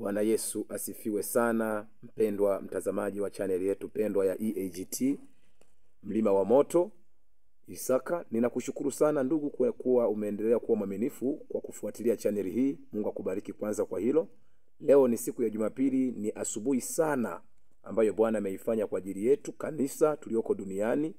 Bwana Yesu asifiwe sana, mpendwa mtazamaji wa chaneli yetu pendwa ya EAGT Mlima wa Moto Isaka. Ninakushukuru sana ndugu kwa kuwa umeendelea kuwa mwaminifu kwa kufuatilia chaneli hii. Mungu akubariki kwanza kwa hilo. Leo ni siku ya Jumapili, ni asubuhi sana ambayo Bwana ameifanya kwa ajili yetu kanisa tulioko duniani,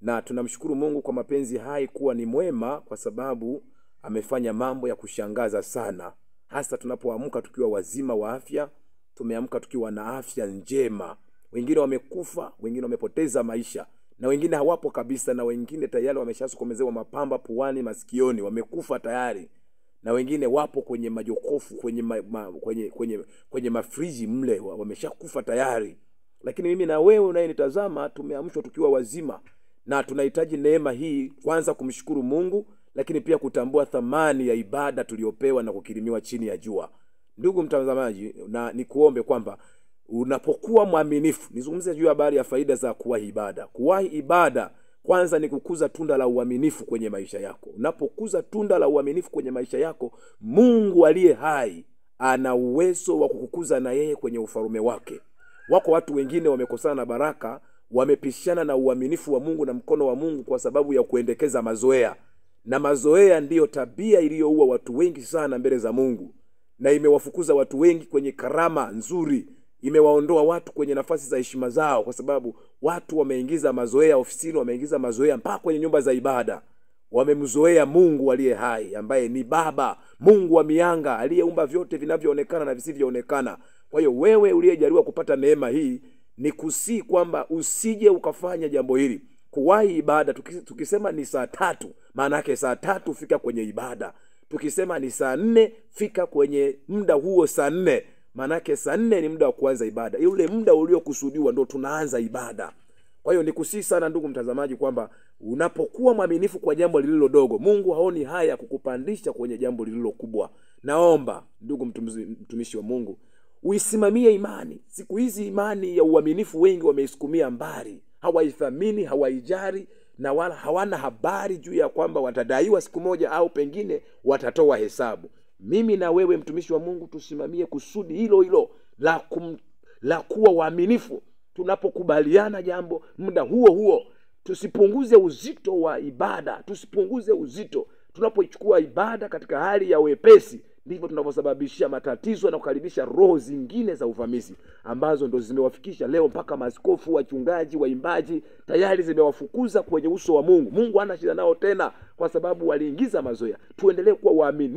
na tunamshukuru Mungu kwa mapenzi hai kuwa ni mwema, kwa sababu amefanya mambo ya kushangaza sana, hasa tunapoamka tukiwa wazima wa afya. Tumeamka tukiwa na afya njema. Wengine wamekufa, wengine wamepoteza maisha, na wengine hawapo kabisa, na wengine tayari wameshasokomezewa mapamba puani, masikioni, wamekufa tayari, na wengine wapo kwenye majokofu, kwenye mafriji mle, wameshakufa tayari. Lakini mimi na wewe unayenitazama tumeamshwa tukiwa wazima, na tunahitaji neema hii kwanza kumshukuru Mungu, lakini pia kutambua thamani ya ibada tuliyopewa na kukirimiwa chini ya jua. Ndugu mtazamaji, na nikuombe kwamba unapokuwa mwaminifu, nizungumzie juu ya habari ya faida za kuwahi ibada. Kuwahi ibada kwanza ni kukuza tunda la uaminifu kwenye maisha yako. Unapokuza tunda la uaminifu kwenye maisha yako, Mungu aliye hai ana uwezo wa kukukuza na yeye kwenye ufalme wake. Wako watu wengine wamekosana na baraka, wamepishana na uaminifu wa Mungu na mkono wa Mungu kwa sababu ya kuendekeza mazoea. Na mazoea ndiyo tabia iliyoua watu wengi sana mbele za Mungu, na imewafukuza watu wengi kwenye karama nzuri, imewaondoa watu kwenye nafasi za heshima zao, kwa sababu watu wameingiza mazoea ofisini, wameingiza mazoea mpaka kwenye nyumba za ibada. Wamemzoea Mungu aliye hai, ambaye ni Baba, Mungu wa mianga, aliyeumba vyote vinavyoonekana na visivyoonekana. Kwa hiyo wewe uliyejaliwa kupata neema hii, ni kusii kwamba usije ukafanya jambo hili. Kuwahi ibada, tukisema ni saa 3, maana yake saa 3 fika kwenye ibada. Tukisema ni saa 4, fika kwenye muda huo saa 4, maana yake saa 4 ni muda wa kuanza ibada. Yule muda uliokusudiwa ndio tunaanza ibada. Kwa hiyo nikusii sana ndugu mtazamaji kwamba unapokuwa mwaminifu kwa jambo lililo dogo, Mungu haoni haya kukupandisha kwenye jambo lililo kubwa. Naomba ndugu mtumishi wa Mungu uisimamie imani. Siku hizi imani ya uaminifu wengi wameisukumia mbali, hawaithamini, hawaijari, na wala hawana habari juu ya kwamba watadaiwa siku moja au pengine watatoa hesabu. Mimi na wewe mtumishi wa Mungu tusimamie kusudi hilo hilo la kuwa waaminifu. Tunapokubaliana jambo muda huo huo, tusipunguze uzito wa ibada, tusipunguze uzito. Tunapoichukua ibada katika hali ya wepesi, ndivyo tunavyosababishia matatizo na kukaribisha roho zingine za uvamizi ambazo ndo zimewafikisha leo mpaka maaskofu, wachungaji, waimbaji tayari zimewafukuza kwenye uso wa Mungu. Mungu hana shida nao tena kwa sababu waliingiza mazoea. Tuendelee kuwa waaminifu.